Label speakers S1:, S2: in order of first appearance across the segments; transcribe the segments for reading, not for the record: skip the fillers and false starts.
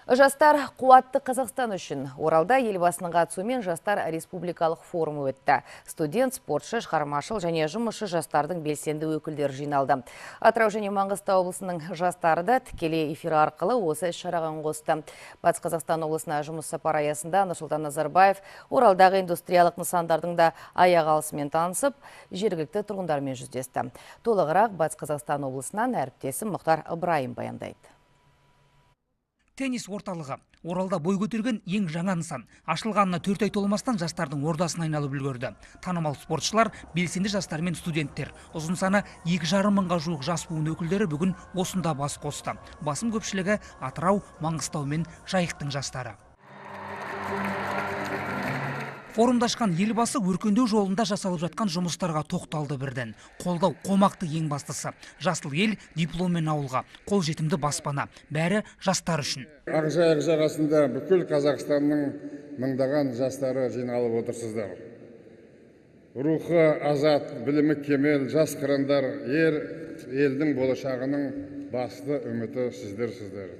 S1: Жастар қуатты Қазақстан үшін. Оралда Елбасының қатысуымен жастар республикалық форумы өтті. Студент, спортшы, шығармашыл және жұмысшы жастардың белсенді өкілдері жиналды. Атырау және Маңғыстау облысының жастары да тікелей эфир арқылы осы іс-шараға үн қосты. Батыс Қазақстан облысына жұмыс сапары аясында Нұрсұлтан Назарбаев Оралдағы индустриялық нысандардың да аяқ алысымен танысып, жергілікті тұрғындармен жүздесті. Толығырақ Батыс Қазақстан облысынан әріптесім Мұхтар Ыбырайым баяндайды.
S2: Теннис орталығы Оралда бой көтерген ең жаңа нысан. Ашылғанына 4 ай толмастан жастардың ордасына айналып үлгерді. Танымал спортшылар, белсенді жастар мен студенттер. Ұзын саны 2,5 мыңға жуық жас буын өкілдері бүгін осында бас қосты. Басым көпшілігі Атырау, Маңғыстау мен Жайықтың жастары. Форумды ашқан Елбасы өркендеу жолында жасалып жатқан жұмыстарға тоқталды бірден. Қолдау қомақты ең бастысы. Жасыл ел, дипломмен ауылға, қолжетімді баспана. Бәрі жастар үшін.
S3: Ақжайық жағасында бүкіл Қазақстанның мыңдаған жастары жиналып отырсыздар. Рухы азат, білімі кемел, жас қырандар, елдің болашағының басты үміті сіздерсіздер.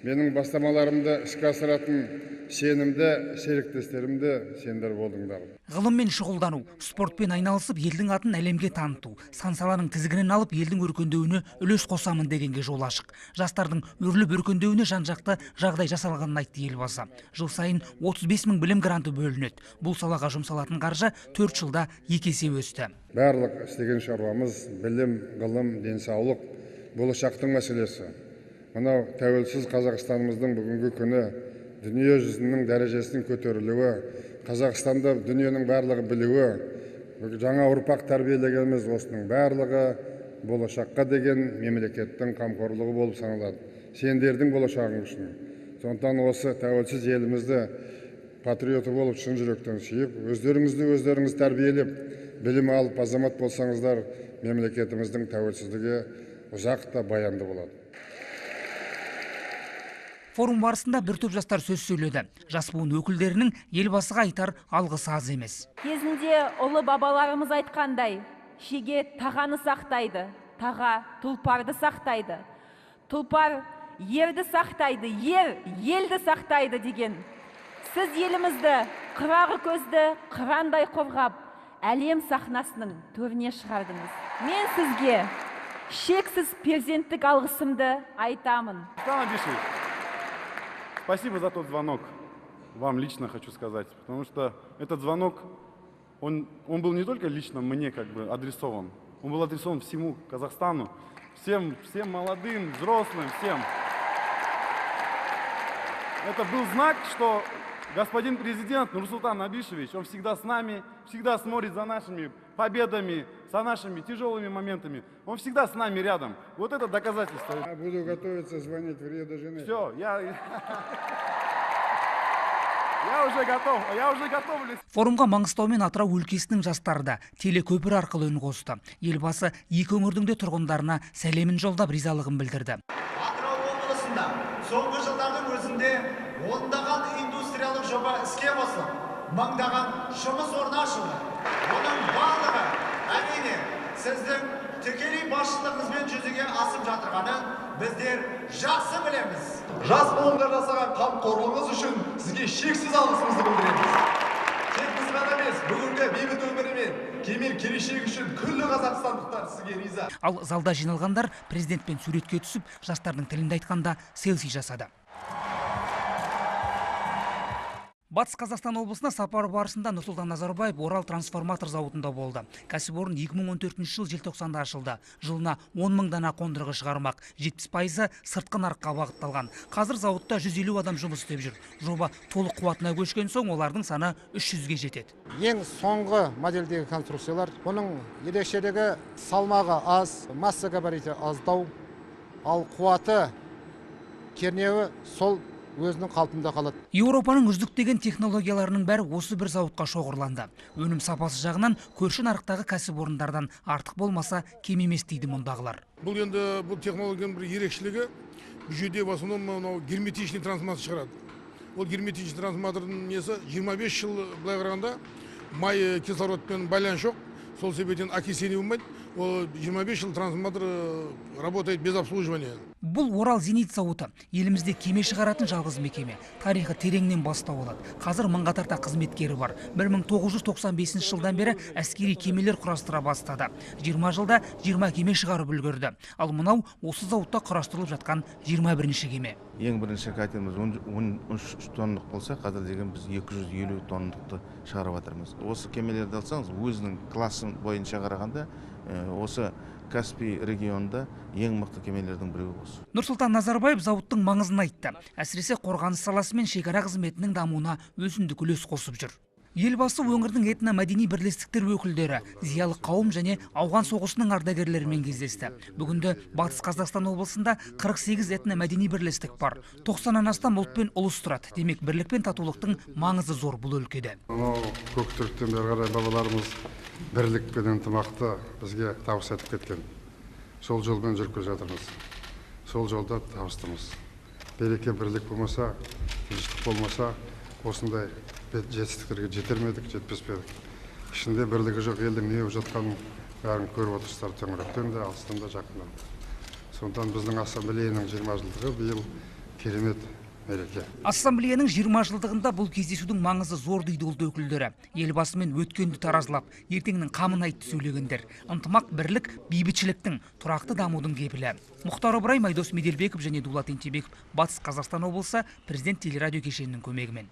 S3: Менің бастамаларымды іске асыратын сенімді серіктестерімді сендер болдыңдар.
S2: Ғылыммен шұғылдану, спортпен айналысып, елдің атын әлемге таныту, сан саланың тізгінін алып, елдің өркендеуіне үлес қосамын дегенге жол ашық. Жастардың өрліп өркендеуіне жан-жақты жағдай жасалғанын айтты Елбасы. Жыл сайын 35 мың білім гранты бөлінеді. Бұл салаға жұмсалатын қаржы 4 жылда 2 есе өсті.
S3: Барлық істеген шаруамыз білім, ғылым, денсаулық, болашақтың мәселесі. Мынау тәуелсіз Қазақстанымыздың бүгінгі күні дүние жүзінің дәрежесінің көтерілуі, Қазақстанды дүниенің барлығы білуі, жаңа ұрпақ тәрбиелегеніміз осының барлығы болашаққа деген мемлекеттің қамқорлығы болып саналады. Сендердің болашағың үшін. Сондықтан осы тәуелсіз елімізді патриоты болып шын жүректен сүйіп, өздеріңізді өздеріңіз тәрбиелеп, білім алып азамат болсаңыздар, мемлекетіміздің тәуелсіздігі ұзақ та баянды болады.
S2: Форум барысында бір топ жастар сөз сөйледі. Жас буын өкілдерінің Елбасыға айтар алғысы аз емес.
S4: Кезінде ұлы бабаларымыз айтқандай, шеге тағаны сақтайды, таға тұлпарды сақтайды, тұлпар ерді сақтайды, ер елді сақтайды деген. Сіз елімізді қырағы көзді қырандай қорғап, әлем сахнасының төріне шығардыңыз. Мен сізге шексіз перзенттік алғысымды айтамын.
S5: Спасибо за тот звонок, вам лично хочу сказать, потому что этот звонок, он был не только лично мне как бы адресован, он был адресован всему Казахстану, всем молодым, взрослым, всем. Это был знак, что господин президент Нурсултан Абишевич, он всегда с нами, всегда смотрит за нашими победами, за нашими тяжелыми моментами. Он всегда с нами рядом. Вот это доказательство.
S3: Я буду готовиться звонить в Рио-де-Жанейро.
S5: Все, я уже готов, я уже готовлюсь.
S2: Форумға Маңғыстау мен Атырау өлкесінің жастары да телекөпір арқылы үн қосты. Елбасы екі өңірдің де тұрғындарына сәлемін жолдап ризалығын білдірді.
S6: Атырау облысында соңғы жылдардың өзінде ондаған индустриялық жоба іске қосылып, мыңдаған жұмыс орны ашылды. Оның барлығы әрине сіздің тікелей басшылығыңызбен жүзеге асып жатырғанын біздер жақсы білеміз.
S7: Жас буынға жасаған қамқорлығыңыз үшін сізге шексіз алғысымызды білдіреміз. Тек біз ғана емес, бүгінгі бейбіт өмірі мен кемел келешек үшін күллі қазақстандықтар сізге риза.
S2: Ал залда жиналғандар президентпен суретке түсіп, жастардың тілінде айтқанда селфи жасады. Батыс Қазақстан облысына сапар барысында Нұрсұлтан Назарбаев Орал трансформатор зауытында болды. Кәсіпорын 2014 жыл желтоқсанда ашылды. Жылына 10 мың дана қондырғы шығармақ. 70%-ы сыртқы нарыққа бағытталған. Қазір зауытта 150 адам жұмыс істеп жүр. Жоба толық қуатына көшкен соң олардың саны 300-ге жетеді.
S8: Ең соңғы модельдегі конструкциялар. Бұның ерекшелігі салмағы аз, масса габариті аздау, ал қуаты, кернеуі сол өзінің қалпында қалады.
S2: Еуропаның үздік деген технологияларының бәрі осы бір зауытқа шоғырланды. Өнім сапасы жағынан көрші нарықтағы кәсіпорындардан артық болмаса кем емес дейді мұндағылар.
S9: Бұл енді бұл технологияның бір ерекшелігі, бұл жерде в основном мынау герметичный трансформатор шығарады. Ол герметичный трансформатордың несі 25 жыл былай қарағанда май кислородпен байланыс жоқ, сол себептен окисление болмайды. Ол 25 жыл трансформатор работает без обслуживания.
S2: Бұл Орал Зенит зауыты. Елімізде кеме шығаратын жалғыз мекеме. Тарихы тереңнен бастау алады. Қазір мыңға тарта қызметкері бар. 1995 жылдан бері әскери кемелер құрастыра бастады. 20 жылда 20 кеме шығарып үлгерді. Ал мынау осы зауытта құрастырылып жатқан 21-ші кеме.
S10: Ең бірінші катеріміз 13 тонналық болса, қазір деген біз 250 тонналықты шығарып жатырмыз. Осы кемелерді алсаңыз, өзінің классы бойынша қарағанда, осы Каспий регионында ең мықты кемелердің біреуі осы.
S2: Нұрсұлтан Назарбаев зауыттың маңызын айтты. Әсіресе қорғаныс саласы мен шекара қызметінің дамуына өзіндік үлес қосып жүр. Елбасы өңірдің этномәдени бірлестіктер өкілдері, зиялы қауым және Ауған соғысының ардагерлерімен кездесті. Бүгінде Батыс Қазақстан облысында 48 этномәдени бірлестік бар. 90-нан астам ұлт пен ұлыс тұрады. Демек, бірлік пен татулықтың маңызы зор бұл өлкеде.
S3: Мынау көк түріктен бері қарай бабаларымыз бірлік пен ынтымақты бізге табыс етіп кеткен. Сол жолмен жүріп келе жатырмыз. Сол жолда табыстымыз. Береке бірлік болмаса, тыныштық болмаса, осындай жетістіктерге жетер ме едік, жетпес пе едік. Ішінде бірлігі жоқ елдің не болып жатқанын бәрін көріп отырсыздар, төңіректен де, алыстан да, жақыннан. Сондықтан біздің ассамблеяның 20 жылдығы биыл керемет мереке.
S2: Ассамблеяның 20 жылдығында бұл кездесудің маңызы зор дейді ұлт өкілдері. Елбасымен өткенді таразылап, ертеңнің қамын айтты сөйлегендер. Ынтымақ, бірлік, бейбітшіліктің, тұрақты дамудың кепілі. Мұхтар Ыбырайым, Айдос Меделбеков және Дулат Ентебеков, Батыс Қазақстан облысы, Президент телерадио кешенінің көмегімен.